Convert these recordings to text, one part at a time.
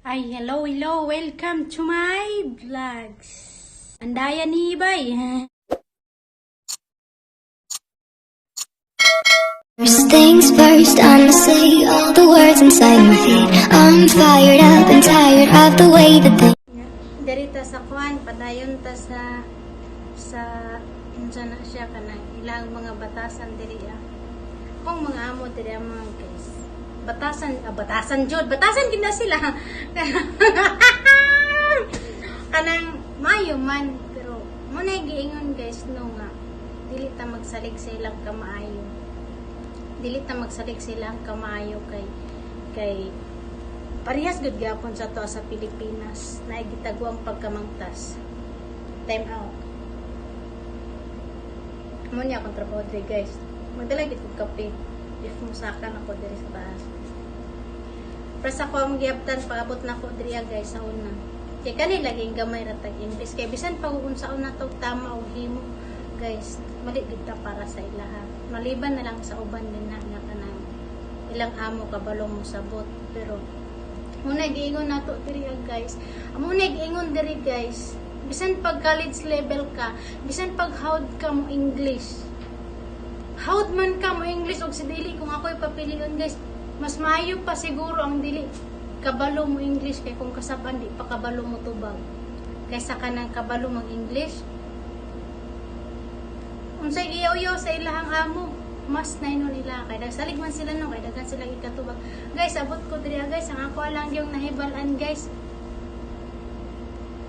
Ay, hello, hello. Welcome to my vlogs. Andaya ni Ibay. First things first, I'ma say all the words inside my head. I'm fired up and tired of the way that things. Diri ta sa kuan, padayon ta sa unsa na siya, kanang ilang mga batasan diri ah. Kung mga amo diri ang mga guys. Batasan, ah, batasan jud, batasan gid na sila. Kanang maayo man, pero mo na giingon, guys, no, nga dili ta magsalig sa ilang kamaayo. Dili ta magsalig sa ilang kamaayo kay parehas gud gyapon sa to sa Pilipinas na gitaguang pagkamangtas. Time out. Mo niya akong trabaho diri, guys. Magdala gid kog kape if musakan ako diri sa taas. Pero sa ko ang giabtan pag-abot na ko diri ah, guys, sa una. Kay kani laging gamay ra tag English kay bisan pag unsaon na to tama og himo, guys, mali gid ta para sa ilaha. Maliban na lang sa uban din na nga kanang ilang amo kabalo mo sabot, pero muna giingon nato diri ah, guys. Amo na giingon diri, guys. Bisan pag college level ka, bisan pag howd ka mo English. Howd man ka mo English og si dili, kung ako'y papilion, guys, mas maayo pa siguro ang dili kabalo mo English kay kung kasaban di pa kabalo mo tubag kaysa kanang kabalo mag English. Unsay giyaw-yaw sa ilahang amo, mas nainon nila kay nagsalig man sila, no, kay daghan sila ikatubag. Guys, abot ko diri ah, guys, ang ako lang yung nahibal-an, guys,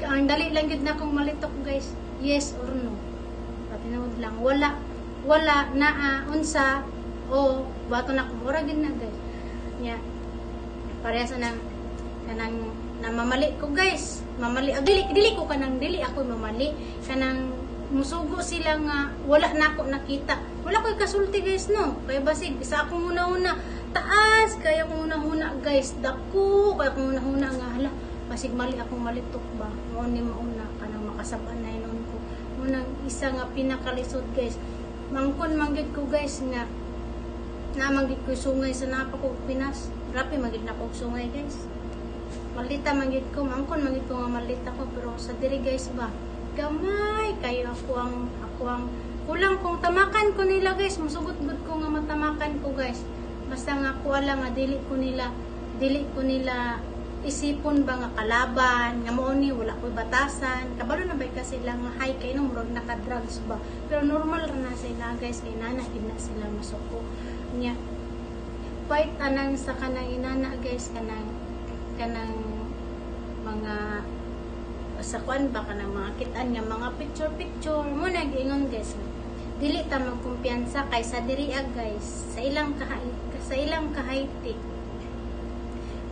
ang dali lang gyud na akong malitok, guys, yes or no. Patinuod lang, wala, wala, naa, unsa o bato na ko, mura gyud na, guys. Nya parehas nang kanang namamali ko, guys, mamali, ah, dili dili ko kanang dili ako mamali, kanang musugo sila nga wala na ako nakita, wala ko'y kasulti, guys, no, kay basig sa akong una-una taas kaya akong una-una, guys, dako kaya akong una-una nga hala, basig mali akong malitok ba. Mo ni mauna kanang makasab-an na inon ko munang isa nga pinakalisod, guys. Mangkon manggid ko, guys, nga namanggid ko sungay sa napa ko Pinas. Grabe magid na ko sungay, guys. Malita manggid ko, mangkon manggid ko nga malita ko, pero sa diri, guys, ba, gamay kayo. Ako ang kulang kung tamakan ko nila, guys, musugot gud ko nga matamakan ko, guys. Basta nga ako lang nga dili ko nila isipon ba nga kalaban nga mao ni wala ko'y batasan. Kabalo na ba ka sila nga high kay no, murag naka drugs ba, pero normal ra na sila, guys, kay nana gid na sila masuko niya. Fight anang sa kanang inana, guys, kanang kanang mga sa kuan ba, kanang mga kitaan nga mga picture picture mo na giingon, guys, dili ta magkumpiyansa kay sa diri ah, guys, sa ilang ka-high-tech.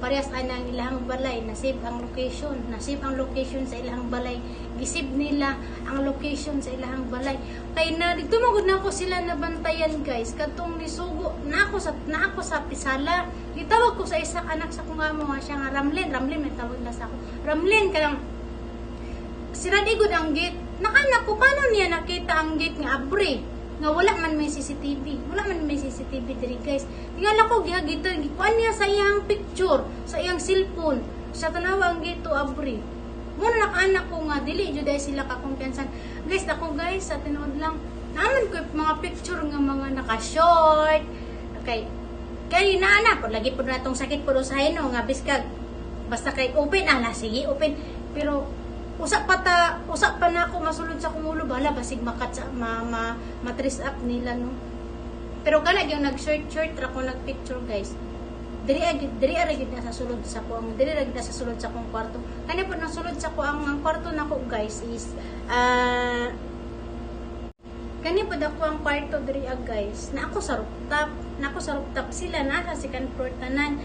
Parehas anang ilahang balay, nasave ang location, nasave ang location sa ilahang balay, gisave nila ang location sa ilahang balay kay na dito magud na ako sila nabantayan, guys. Katong nisugo na ako sa pisala, gitawag ko sa isa anak sa kong amo nga siya nga Ramlin. Ramlin may tawag na sa ako, Ramlin, kanang sira igod ang gate. Nakanak ko, paano niya nakita ang gate nga abre? Nga wala man may CCTV. Wala man may CCTV diri, guys. Tingala ko gihagitan, gikuan niya sa iyang picture, sa iyang cellphone. Sa tanawa ang gate to abre. Muna nakaanak ko nga dili jud ay sila kakumpiyansan. Guys, ako, guys, sa tinuod lang, naman ko mga picture nga mga naka-short. Okay. Kay naa na po lagi po na tong sakit po usahay, no, nga biskag basta kay open ala, sige open, pero usa pa na ako masulod sa kong ulo, bala basig makat sa ma, ma, ma-trace up nila, no. Pero kana yung nag short short ra ko nag picture, guys, diri ra gyud na sa sulod sa ko ang diri ra gyud na sa sulod sa akong kwarto. Kani po nang sulod sa ko ang kwarto nako, guys, is kani po ako ang kwarto diri ah, guys, na ako sa rooftop, na ako sa rooftop, sila nasa second floor tanan.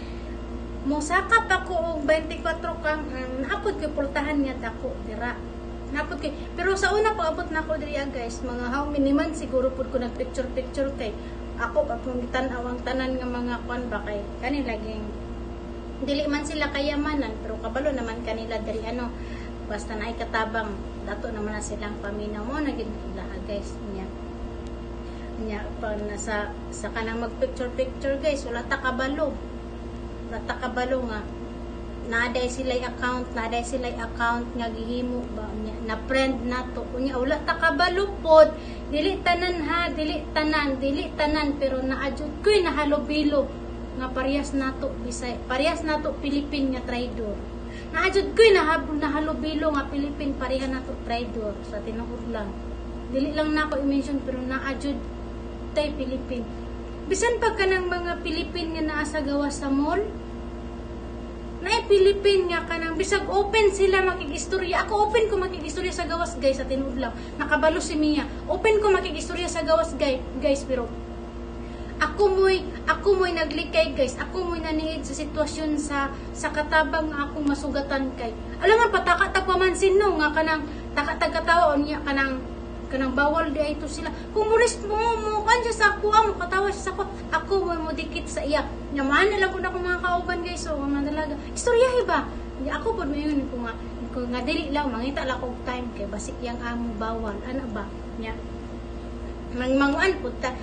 Mosaka pa ko og 24 kang naapod ko pultahan nga dako dira. Napod kay, pero sa una pag abot na ako diri ah, guys, mga how many months siguro pud ko nag picture picture kay ako pa pong gitan-aw ang tanan nga mga kwan ba, kay kani laging dili man sila kayamanan pero kabalo naman kanila diri ano, basta naay katabang dato naman na silang paminaw. Mo na gid ilaha, guys. Niya niya pa nasa sa kanang mag picture picture, guys, wala ta kabalo, wala ta kabalo nga Naday sila account nga gihimo ba unya na friend nato. Unya wala ta kabalo pod. Dili tanan ha, dili tanan, dili tanan, pero naa jud ko'y nahalubilo nga parehas nato Bisay, parehas nato Pilipin nga traidor. Naa jud ko'y nahalubilo nga Pilipin, pareha nato traidor sa tinuod lang. Dili lang nako i-mention, pero naa jud tay Pilipin. Bisan pa kanang mga Pilipin nga naa sa gawas sa mall, naay Pilipin nga kanang bisag open sila makigistorya. Ako, open ko makigistorya sa gawas, guys, sa tinuod lang. Nakabalo si Mia. Open ko makigistorya sa gawas, guys, pero ako mo'y naglikay, guys. Ako mo'y naniid sa sitwasyon sa katabang nga akong masugatan kay. Alam nga pataka tag pamansin, no, nga kanang taka tag katawa unya kanang bawal di ay to sila. Kung muris mo mo kan siya sa ako, mo katawa siya sa ako, ako mo'y modikit sa iya. Nya maan na lang ko na akong mga kauban, guys, so mga dalaga. Istoryahe ba? Nya ako pod mayon ko nga dili lang mangita lang og time kay basik yang amo bawal ana ba. Nya mangmanguan pud ta,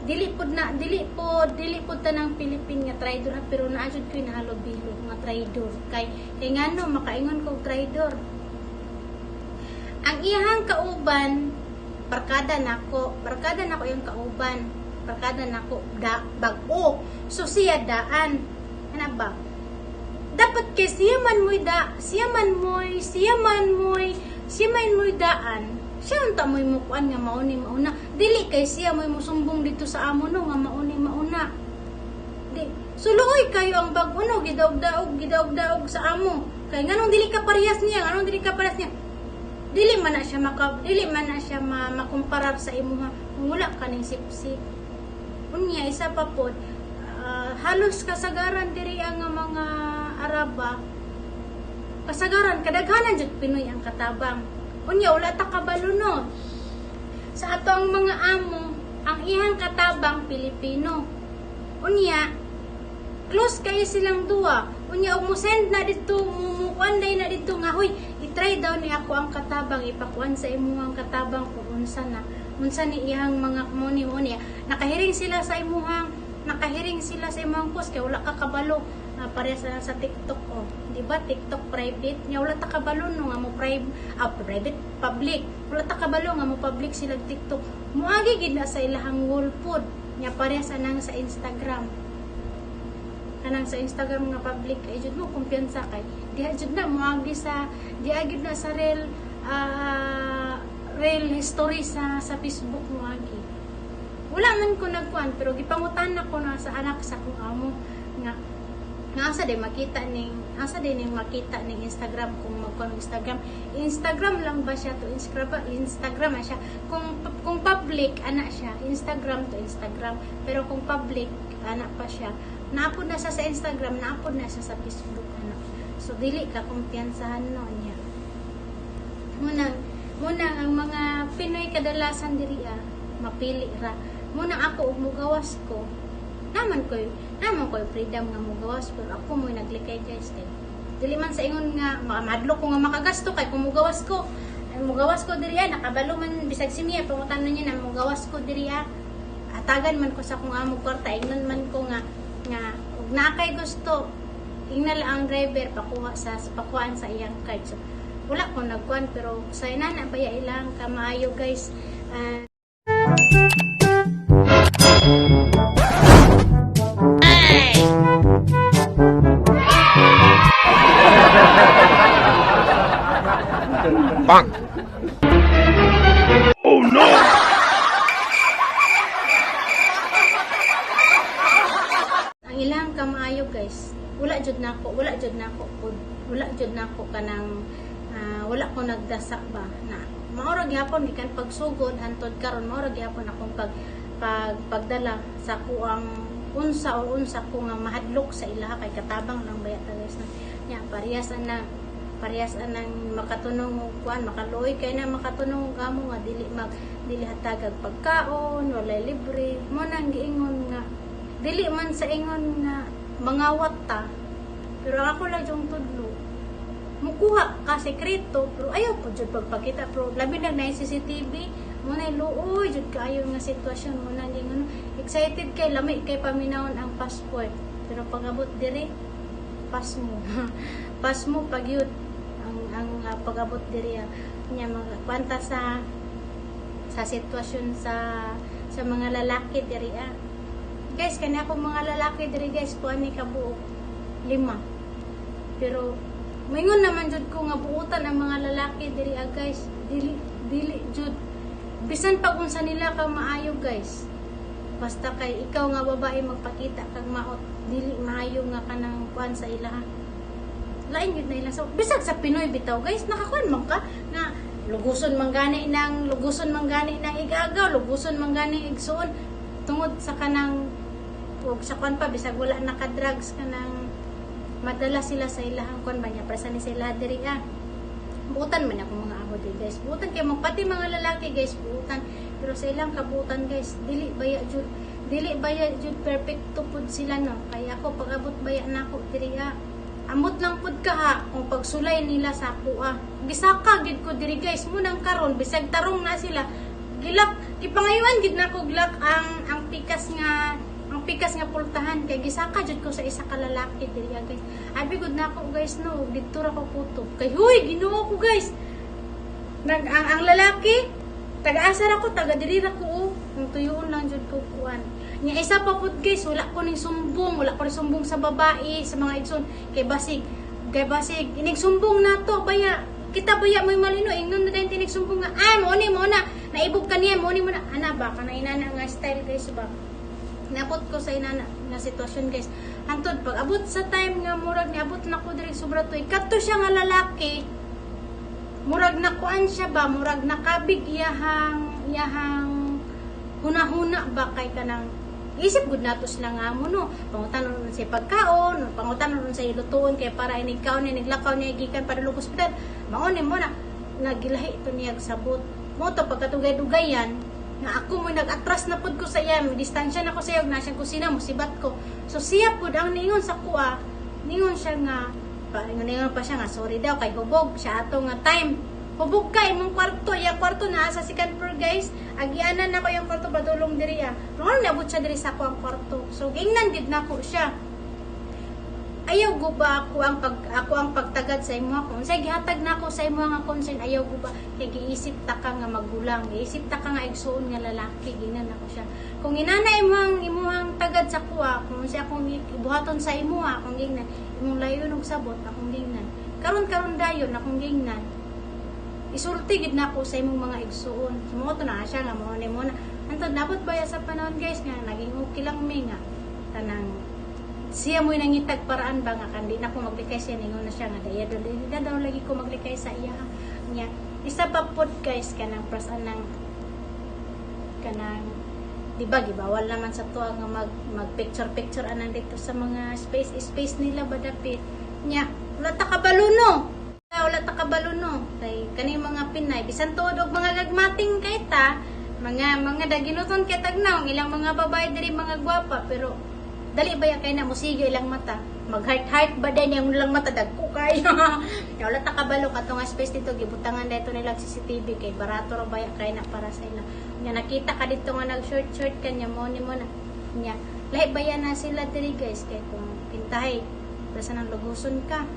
dili pud na dili pud tanang Pilipin nga traidor ha, pero naa jud ko'y nahalubilo nga traidor kay ngano makaingon ko traidor? Ang iyahang kauban, barkada nako, barkada nako yung kauban, barkada nako da bag-o, so siya daan ana ba. Dapat kay siya man mo'y da siya man mo'y daan, siya unta mo'y mukuan nga mao ni mauna. Dili kay siya mo'y musumbong dito sa amo, no, nga mao ni mauna. Di suluoy kayo ang bag-o, no, gidaog-daog, gidaog-daog sa amo kay nganong dili ka parehas niya, nganong dili ka parehas niya. Dili man na siya makumparar sa imuha kung wala ka ning sipsip. Unya isa pa pod, halos kasagaran diri ang mga Araba, kasagaran, kadaghanan jud Pinoy ang katabang. Unya wala ta kabalo, no, sa ato ang mga amo, ang iyang katabang Pilipino. Unya close kayo silang duwa. Unya og mo-send na dito, mumukuan day na dito nga, "Hoy, i-try daw ni ako ang katabang, ipakuan sa imuhang katabang kung unsa na unsa ni iyang mga muni muni." Nakahiring sila sa imuhang post kay wala ka kabalo. Parehas na sa TikTok, oh. Di ba TikTok private nya? Wala ta kabalo, no, nga mo private, private, public. Wala ta kabalo nga mo public sila TikTok. Muagi gid na sa ilahang wall pod. Nya parehas anang sa Instagram, kanang sa Instagram nga public ay jud mo kumpiyansa kay diha jud na moagi sa diha gid na sa real history sa Facebook moagi. Wala man ko nagkuan, pero gipangutan ko na sa anak sa akong amo nga asa din ning makita ning Instagram kung magkuan Instagram. Instagram lang ba siya to Instagram? Instagram na siya. Kung public ana siya, Instagram to Instagram, pero kung public ana pa siya, naapod na siya sa Instagram, naapod na siya sa Facebook ana. So dili ka kumpiyansahan, no. Niya munang ang mga Pinoy kadalasan diri mapili ra. Muna ako og mugawas ko, naman ko'y freedom nga mugawas, pero ako mo'y naglikay, guys, kay dili man sa ingon nga mahadlok ko nga makagasto kay kung mugawas ko, ay mugawas ko diri nakabalo man bisag si Mia, pangutan niya na mugawas ko diri atagan man ko sa akong amo kwarta. Ingnon man ko nga og naa kay gusto, ingna lang ang driver pakuha sa pakuhaan sa iyang card. So wala ko nagkuan, pero sa inana baya ilang kamaayo, guys. Bang! Oh no! Ang ilang kamaayo, guys, wala jud nako pud, wala jud nako kanang wala ko nagdasa ba na mao ra gihapon gikan pagsugod hantod karon, mao ra gihapon akong pag pag pagdala sa kuang unsa o unsa ko nga mahadlok sa ilaha kay katabang lang baya ta, guys, na nya parehas anang makatunong og kuan, makaluoy kay na makatunong og amo nga dili hatagag pagkaon, walay libre. Mo nang giingon nga dili man sa ingon nga mangawat ta, pero ang ako lang yung tudlo, mukuha ka sekreto pero ayaw po jud pagpakita, pero labi na na CCTV mo na, luoy jud kaayo nga sitwasyon. Mo na ingon, excited kay lami kay paminawon ang passport, pero pag abot dire, pass mo. Pasmo pag yun ang pag-abot diri ah. Nya mga kwanta sa sitwasyon sa mga lalaki diri ah. Guys, kani ako mga lalaki diri, guys, kuan ni kabuok lima. Pero moingon naman jud ko nga buutan ang mga lalaki diri ah, guys. Dili dili jud, bisan pag unsa nila ka maayo, guys. Basta kay ikaw nga babae magpakita kag maot, dili maayo nga kanang kuan sa ilaha. Lain yun na ilang sa bisag sa Pinoy bitaw, guys, nakakuan man ka nga luguson man gani nang igagaw, luguson man gani igsuon tungod sa kanang ug sa kuan pa, bisag wala naka drugs, kanang madala sila sa ilahang kuan ba niya presa ni sila diri ah. Buutan man ako mga amo diri, guys, buutan kay mo, pati mga lalaki, guys, buutan. Pero sa ilang kabuutan, guys, dili baya jud perfecto pud sila, no? Kaya ako pag abot baya nako diri ah, amot lang pud ka ha kung pagsulay nila sa ako ah. Gisaka gid ko diri, guys. Munang karon, bisag tarong na sila, gilak gipangayuan gid nako glak ang pikas nga pultahan kay gisaka jud ko sa isa ka lalaki diri ah, guys. Abi gud nako, guys, no, didto ra ko kutob kay huy, Ginoo ko, guys, nag ang lalaki taga-asa ra ko, taga diri ra ko oh. Kung tuyoon lang jud ko kuan nya. Isa pa pud, guys, wala ko ning sumbong sa babae, sa mga igsoon, kay basig inig sumbong nato baya, kita baya may malino, ingnon na dayon tinig sumbong nga ah, mo ni mo na naibog ka niya, mo ni mo na ana ba, kana inana nga style, guys, ba. Naabot ko sa inana nga sitwasyon, guys, hantod pag abot sa time nga murag niabot na ko diri sobra tuig, kadto siya nga lalaki, murag nakuan siya ba, murag nakabig iyahang hunahuna ba, kay kanang isip gud nato sila nga amo, no? Pangutanon sa pagkaon, pangutanon sa ilutuon kay para inig kaon, inig lakaw niya gikan para ospital, mao ni mo na nagilahi ito niya sabot mo to. Pagkatugay-dugayan na ako mo nag-atras na pud ko sa iya, may distansya na ko sa iya, na siyang kusina mo sibat ko. So siya pud ang ningon sa kuha, ningon siya nga pa, ningon pa siya nga sorry daw kay hubog siya ato nga time. Hubog ka imong kwarto, iyang kwarto naa sa second floor, guys. Agianan nako yung kwarto padulong diri ah. Pero ano niabot siya diri sa ako ang kwarto. So gingnan gid nako siya, ayaw guba ako ang pagtagad sa imo, kung unsay gihatag nako sa imo nga concern, ayaw guba kay giisip ta ka nga magulang, giisip ta ka nga igsuon nga lalaki. Ginan ako siya, kung inana imong imuhang tagad sa kuha, kung unsay akong ibuhaton sa imo, akong gingnan, imong layon og sabot, akong gingnan, karon karon dayon akong gingnan, isulti gid nako sa imong mga igsuon. So mo to na siya nga mo ni mo na. Antod nabot baya sa panahon, guys, nga naging okay lang mi nga kanang siya mo'y nangitag paraan ba nga kandi na ko maglikay siya, ningon na siya nga daya daw na daw lagi ko maglikay sa iya niya. Isa pa pod, guys, kanang prasan ng kanang di ba gibawal naman sa tuwa nga mag mag picture picture anang dito sa mga space space nila ba dapit nya. Wala ta kabalo, no? Wala ta kabalo, no? Kay kaning mga Pinay, bisan tuod og mga gagmating kay ta, mga daginuton kay tagnaw ang ilang mga babae diri, mga gwapa, pero dali ba ya kay na musiga ilang mata, mag heart heart ba din yung ilang mata, dagko kayo. Ya, wala ta kabalo kato nga space dito gibutangan dito nila CCTV kay barato ra baya kay na para sa ila nya. Nakita ka dito nga nag short short kanya, mo ni mo na nya. Lahi baya na sila diri, guys, kay kung pintahay basta nang luguson ka,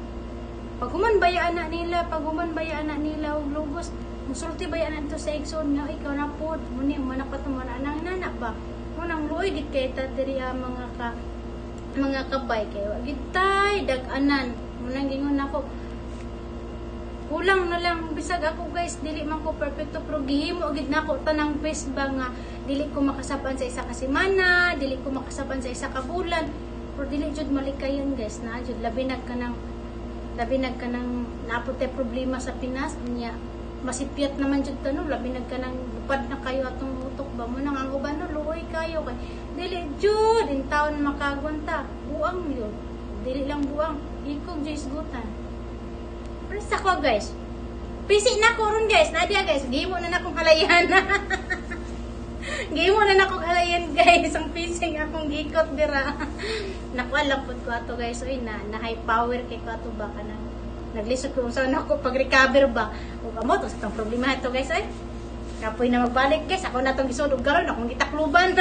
pag human baya ana nila, pag human baya ana nila og lugos, musulti baya na dito sa igsoon nga ikaw na pod muni man pa to man anang nana ba mo nang luoy gid kay ta diri ah, mga kabay, kay wa gid tay dag-anan. Mo nang gingon nako, kulang na lang. Bisag ako, guys, dili man ko perfecto, pero gihimo gid nako tanang best ba nga dili ko makasapan sa isa ka semana, dili ko makasapan sa isa ka bulan, pero dili jud malikayon, guys, na jud labi nag kanang naapot tay problema sa Pinas niya, masipyat naman jud ta, no? Labi nag kanang lupad na kayo atong utok ba mo nang ang uban, no? Luoy kayo kay dili jud in taon makagwanta. Buang yun, dili lang buang, ikog jud isgutan. Pero sa ko, guys, pisi na ko ron, guys. Nadia, guys, gihimo na nakong halayan. Gihimo na nakong halayan, guys. Ang pising akong gikot dira. Nakuha lang pud ko ato, guys. Oy, na high power kay ko ato ba kanang naglisod ko unsa na ako pag-recover ba. Ug amo to sa tong problema ito, guys, ay. Kapoy na magbalik, guys. Ako na tong gisod og karon akong gitakluban.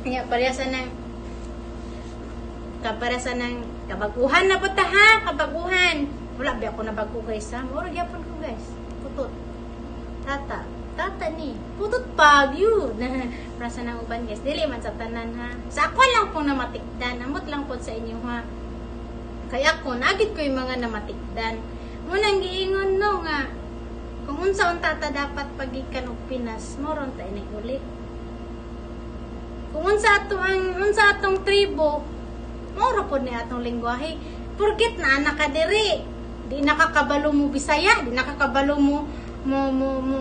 Kanya pareha sa nang Kapara sa nang kabaguhan na po ta ha, kabaguhan. Wala ba ako nabago, guys, ha? Mura gyapon ko, guys. Putot. Tata. Tata ni. Putot pag yun. Para sa nang uban, guys. Dili man sa tanan ha. Sa ako lang po namatikdan. Amot lang po sa inyo ha. Kaya ako, nagit ko yung mga namatikdan. Munang giingon no nga, kung unsa unta ta dapat pagikan og Pinas, moron ta inig uli. Kung unsa ato ang unsa atong tribo, moro pod ni atong lingwahe. Porket na anak ka diri, di nakakabalo mo Bisaya, di nakakabalo mo mo mo mo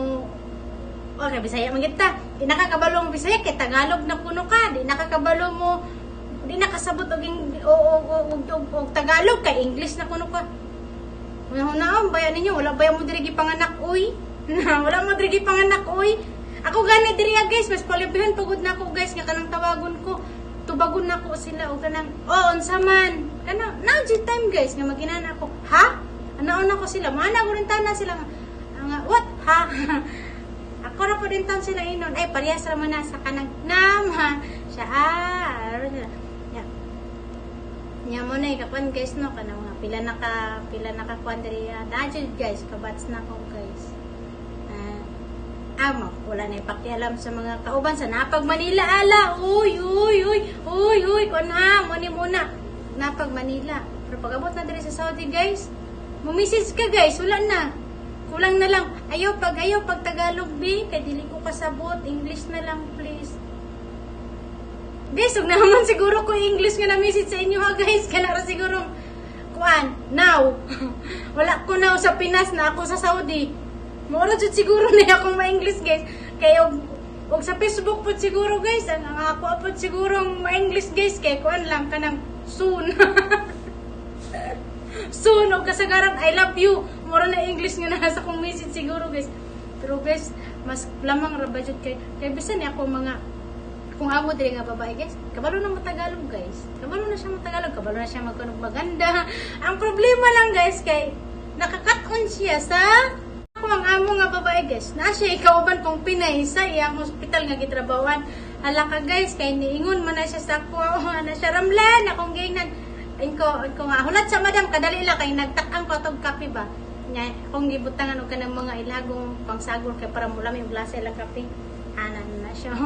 okay, Bisaya man kita. Di nakakabalo mo Bisaya kay Tagalog na kuno ka, di nakakabalo mo, di nakasabot og og Tagalog kay English na kuno ka. Una-una, bayan ninyo, wala ba mo diri gipanganak, uy? Wala mo diri gipanganak, uy. Ako gani diri ah, guys, mas palibihan pagod na ako, guys, nga kanang tawagon ko. Tubagon na ko sila og kanang, "Oh, unsa man?" Kana, na time, guys, nga maginana ako. "Ha?" Anaon ako sila, maana ko rin tanan sila nga, nga, "What? Ha?" Ako ra po din taon sila inon. Ay, parehas ra man na sa kanang nam ha. Siya, ah, ano sila. Ya. Nya mo na ikakuan, guys, no, kanang mga pila na ka kuan diri ah. Dahil, guys, kabats na ko, guys. Ah, ah, wala na ipakialam sa mga kauban sa napag Manila ala. Uy, uy, uy, uy, uy, kuan ha, mo ni muna. Napag Manila. Pero pag abot na diri sa Saudi, guys, mumessage ka, guys, wala na. Kulang na lang. Ayaw pag Tagalog bi, kay dili ko kasabot, English na lang, please. Guys, ug naman siguro ko English nga na message sa inyo ha, guys. Kana ra siguro kuan now. Wala ko now sa Pinas na ako sa Saudi. Mura jud siguro na akong ma-English, guys. Kay og sa Facebook pud siguro, guys, ang ako pud siguro ma-English, guys, kay kuan lang kanang "soon". "Soon" og kasagaran "I love you". Mura na English nga nasa akong message siguro, guys. Pero guys, mas lamang ra ba jud kay bisan ni ako mga kung amo diri nga babae, guys, kabalo na mo Tagalog, guys. Kabalo na siya mo Tagalog, kabalo na siya magkunog maganda. Ang problema lang, guys, kay nakakat-on siya sa ako ang amo nga babae, guys. Na siya ikauban kong Pinay sa iyang hospital nga gitrabawan. Hala ka, guys, kay niingon man na siya sa ako, na siya, "Ramlan," akong giingnan. Inko nga, "Hulat sa madam, kadali lang kay nagtakang ko tog kape ba." Nya, akong gibutangan og kanang mga ilagong pangsagol kay para mulami yung glasa ilang kape. Ana na siya.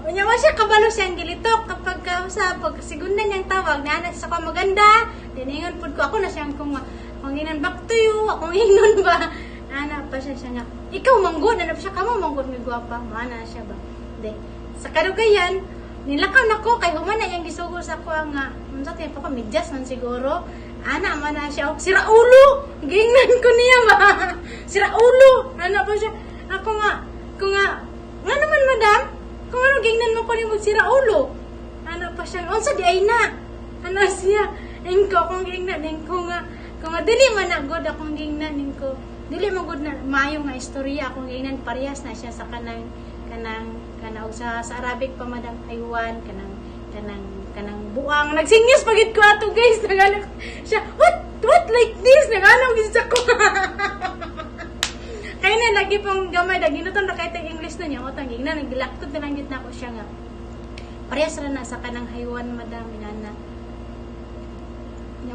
Unya mo siya kabalo siyang gilitok kapag kausap, pag segunda niyang tawag, na sa ko maganda, diningon pud ko, ako na siyang kung kung ginan "Back to you," akong ingon ba. Ana pa siya siya nga, "Ikaw manggod," ana pa siya, "Kamo manggod nga gwapa," mana siya ba. Di, sa kadugayan, nilakaw na ko kay human na iyang gisugol sa ako nga, unsa tayo pa ko, medyas man siguro. Ana man na siya, oh, "Sira ulo!" Gingnan ko niya ba? "Sira ulo!" Ana pa siya, ako nga, ko nga, "Nga naman, madam? Kung ano gingnan mo ko ni mo sira ulo?" Ana pa siya, "Unsa di ay na?" Ana siya, ingko akong gingnan, ingko nga, kung nga dili man na good akong gingnan, ingko, dili man good na maayo nga istorya akong gingnan, parehas na siya sa kanang kanang kanang sa Arabic pa, madam, haywan, kanang buang nagsinyas pagid ko ato, guys. Nagano siya, "What, what, like this?" Nagano gid sa ko kaya na lagi pong gamay daginuton ra kay English na niya otang gingnan naglaktod na lang gid na ako siya nga parehas ra na sa kanang haywan, madam, inana nya.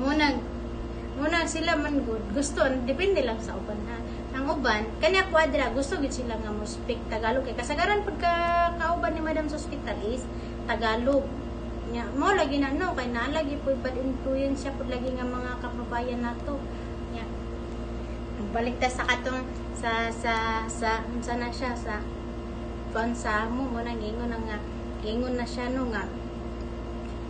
Mo na sila man good gusto, depende lang sa uban ha. Ang uban kanya kwadra gusto gid sila nga mo speak Tagalog kay kasagaran pud ka kauban ni madam sa hospital is Tagalog nya. Mo lagi na no kay naa lagi pud bad influence siya pud lagi nga mga kababayan nato nya. Balik ta sa katong sa unsa na siya sa kuan sa amo mo nang ingon na nga ingon na siya no nga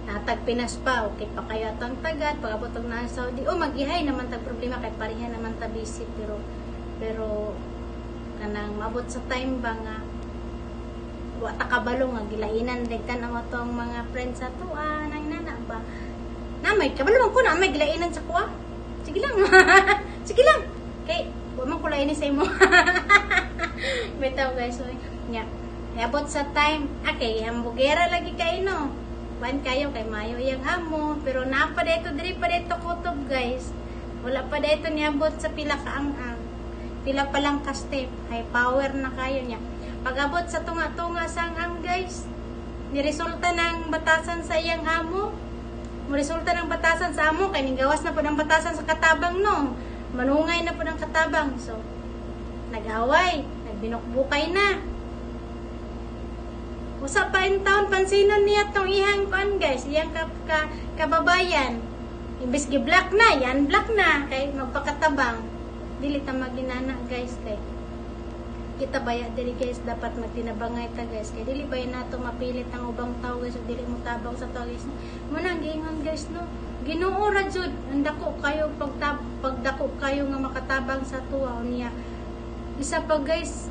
natag Pinas pa okay pa kayo atong tagad pag-abot og na Saudi, oh, magihay naman tag problema kay pareha naman ta busy, pero kanang maabot sa time ba nga wa ta kabalo nga gilainan dagtan ang atong mga friends sa tuwa nang nana ba na may kabalo man ko na may gilainan sa kuha. Sige lang, sige lang, kay wa man ko lain sa imo. Bitaw, guys, so nya abot sa time, okay, ang bugera lagi kay no kuan kayo kay mayo iyang amo, pero naa pa dito diri pa dito kutob, guys. Wala pa dito niabot sa pila ka ang pila pa lang ka step, high power na kayo niya. Pag-abot sa tunga-tunga sa ang, guys, ni resulta ng batasan sa iyang amo. Mo resulta ng batasan sa amo kay ninggawas na pud ang batasan sa katabang, no. Manungay na pud ang katabang. So nag-away, nagbinukbukay na. Usa pa in town, pansinon niya tong ihang kuan, guys, iyang ka kababayan. Imbes gi-block na, yan block na kay magpakatabang. Dili ta maginana, guys, kay kita baya diri, guys, dapat magtinabangay ta, guys, kay dili baya nato mapilit ang ubang tao, guys, ug dili mo tabang sa tao, guys. Mo nang giingon, guys, no, Ginoo ra jud ang dako kayo pagdako kayo nga makatabang sa tuwa niya. Isa pa, guys,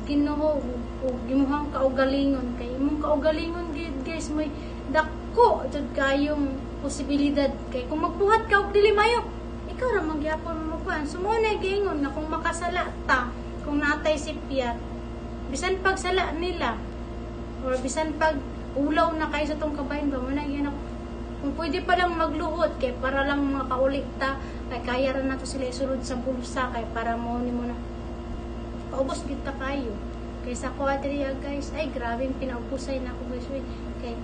Ginoo ug imuhang kaugalingon, kay imong kaugalingon gid, guys, may dako jud kayong posibilidad kay kung magbuhat ka og dili mayo, ikaw ra magyapon mo kuan. So mo na giingon nga kung makasala ta, kung natay sipyat, bisan pagsala nila or bisan pag ulaw na kayo sa tong kabahin ba, mo na giingon ako, kung pwede pa lang magluhod kay para lang makauli ta, kay kaya ra nato sila isulod sa bulsa kay para mo ni mo na paubos gid ta kayo. Kaysa ko diri, guys, ay grabe pinaupusay na ako, guys, uy. Kay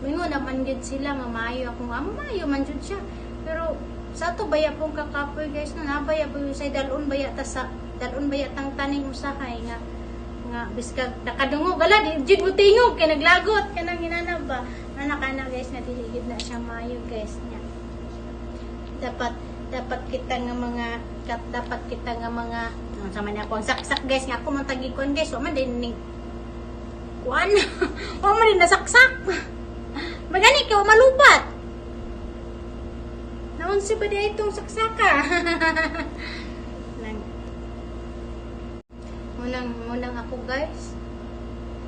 mingon naman gid sila nga maayo ako, nga maayo man jud siya, pero sa ato baya pong kakapoy, guys, no, nabaya po say dalon baya ta sa dalon baya tang taning usahay nga nga biskag nakadungog, ala di jud mo tingog kay naglagot kanang inana ba, anak ana, guys, na dili gid na siya maayo, guys, nya. Dapat dapat kita nga mga dapat kita nga mga ano sa man ako ang saksak, guys, nga ako man tagikuan, guys, wa man din ning kuan, wa man din nasaksak magani kay wa malubat. Naunsi ba di itong saksaka? Nang munang munang ako, guys,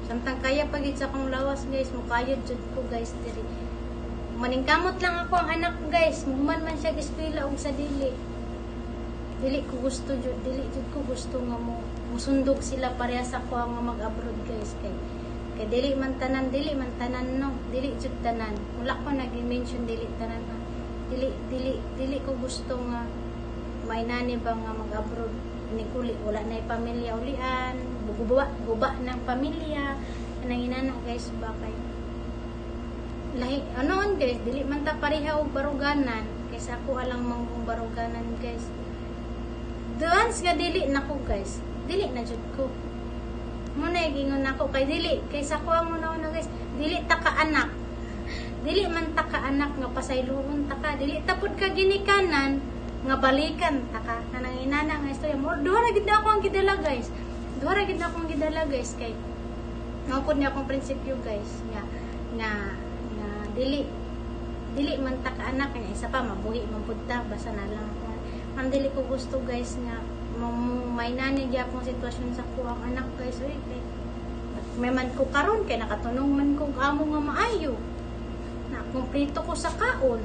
samtang kaya pa gid sa akong lawas, guys, mukayod jud ko, guys, diri. Maningkamot lang ako ang anak ko, guys, muhuman man siya eskwela og sa dili. Dili ko gusto jud, dili jud ko gusto nga mo musundog sila pareha sa ko nga mag-abroad, guys, kay kay dili man tanan, dili man tanan, no, dili jud tanan. Wala ko nag-mention dili tanan, ha. Dili dili dili ko gusto nga may nani ba nga mag-abroad ni kuli wala na pamilya ulian, guba guba ng pamilya nang inana, guys, ba, kay lahi ano, guys, dili man ta pareha og baruganan. Kaysa ako alang manggong baruganan, guys, once nga dili nako, guys, dili na jud ko mo na gingon nako kay dili kaysa ko ang una-una, guys, dili ta ka anak, dili man ta ka anak nga pasayloon ta ka, dili ta pud ka ginikanan nga balikan ta ka, kanang inana nga istorya mo. Duha ra gid na ako ang gidala, guys, duha ra gid na akong gidala, guys, kay mao pud niya akong prinsipyo, guys, nga nga nga dili dili man ta ka anak nga. Isa pa, mabuhi man pud ta, basta na lang ako. Ang dili ko gusto, guys, nga may nani gyapon sitwasyon sa ko ang anak, guys, uy, kay may man ko karon kay nakatunong man ko amo nga maayo na kumpleto ko sa kaon,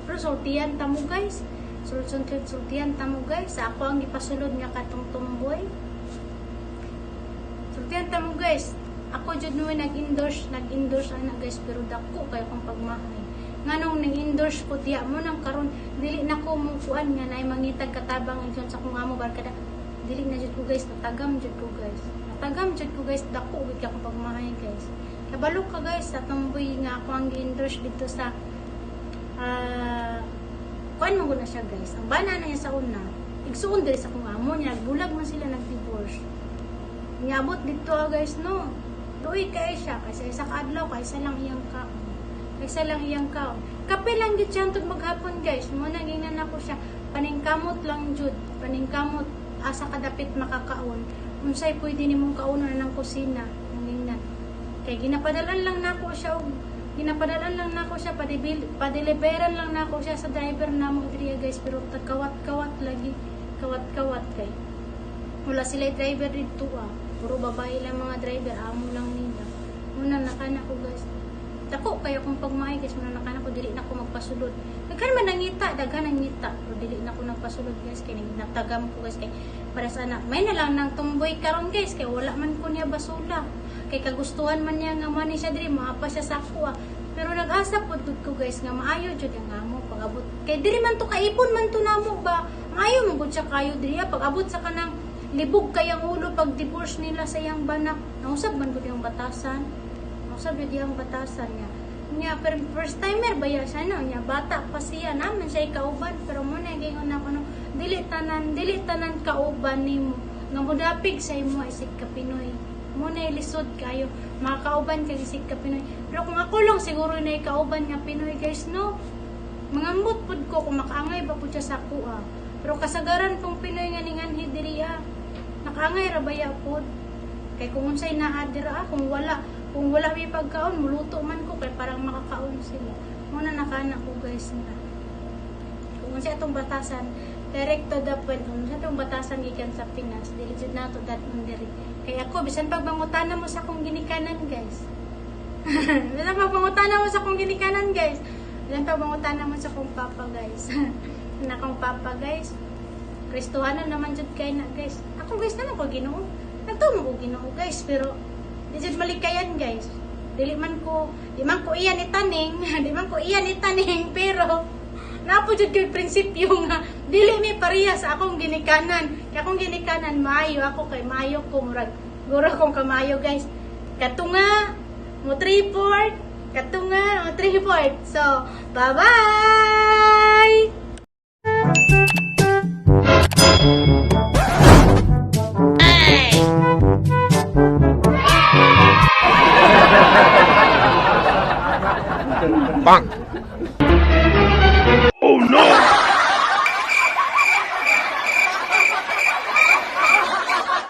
pero sultian ta mo, guys, sultian, sultian ta mo, guys, sa ako ang gipasulod nga katong tumboy. Sultian ta mo, guys. Ako jud no nag-endorse, nag-endorse ana, guys, pero dako kayo kong pagmahay. Nganong nag-endorse ko diya mo nang karon dili na ko mo kuan nga naay mangitag katabang sa akong amo barkada. Dili na jud ko, guys, natagam jud ko, guys. Natagam jud ko, guys, dako gid ka akong pagmahay, guys. Kabalo ka, guys, sa tumboy nga ako ang gi-endorse dito sa kuan mo na siya, guys. Ang bana na niya sa una, igsuon diri sa akong amo niya, nagbulag man sila, nag-divorce. Niabot dito, guys, no. Luoy kay siya kasi isa ka adlaw kaysa lang iyang kaon. Kaysa lang iyang kaon. Kape lang gid siya hantod maghapon, guys. Mo nang ingnan ako siya. Paningkamot lang jud. Paningkamot asa kadapit makakaon. Unsay pwede nimong kaunon ng kusina. Nangingnan. Kay ginapadalan lang nako siya og ginapadalan lang nako siya padibil padeliveran lang nako siya sa driver namo diri, guys, pero kawat-kawat lagi, kawat-kawat kay wala sila driver dito, ah. Puro babae lang mga driver, amo lang nila. Muna nakana ko, guys. Dako kayo kung pagmahay, guys, muna nakana ko dili na ko magpasulod. Daghan man nangita, daghan nangita, pero dili na ko nagpasulod, guys, kay natagam ko, guys, kay para sa anak. May na lang nang tumboy karon, guys, kay wala man ko niya basula. Kay kagustuhan man niya nga man ni siya diri, maapa siya sa ako, ah. Pero nag-asa pod gud ko, guys, nga maayo jud ang amo pag-abot. Kay diri man to kaipon man to namo ba. Maayo man gud siya kayo diri, ah. Pag-abot sa kanang libog kayang ulo pag divorce nila sa iyang banak. Nausab man gud yung batasan. Nausab jud iyang batasan niya. Nya, pero first timer ba ya siya, no? Nya, bata pa siya, naman siya kauban. Pero mo na gingon ako, no, dili tanan kauban nimo nga mudapig sa imo isig ka Pinoy. Mo na lisod kayo makakauban kag isig ka Pinoy. Pero kung ako lang siguro na kauban nga Pinoy, guys, no, mangambot pud ko kung makaangay ba pud siya sa akoa. Pero kasagaran kung Pinoy nga ninganhi diri ah, nakaangay ra baya pud. Kay kung unsay naa dira ah, kung wala may pagkaon, muluto man ko kay parang makakaon sila. Muna nakana ko, guys, nga kung unsay atong batasan, direct to the point, kung unsay atong batasan gikan sa Pinas, dili jud nato dad-on diri. Kay ako, bisan pag mangutana mo sa akong ginikanan, guys, bisan pag mangutana mo sa akong ginikanan, guys, bisan pag mangutana mo sa akong papa, guys, na akong papa, guys, Kristohanon naman jud kay na, guys. Ako, guys, naman ko Ginoo, nagtuo ko Ginoo, guys, pero di jud malikayan, guys. Dili man ko di man ko iyan itaning, di man ko iyan itaning, pero napo jud ko'y prinsipyo nga dili mi pareha sa akong ginikanan. Kay akong ginikanan maayo, ako kay maayo ko, murag guro kong kamayo, guys. Katunga mo 3/4, katunga mo 3/4. So, bye bye. Bang!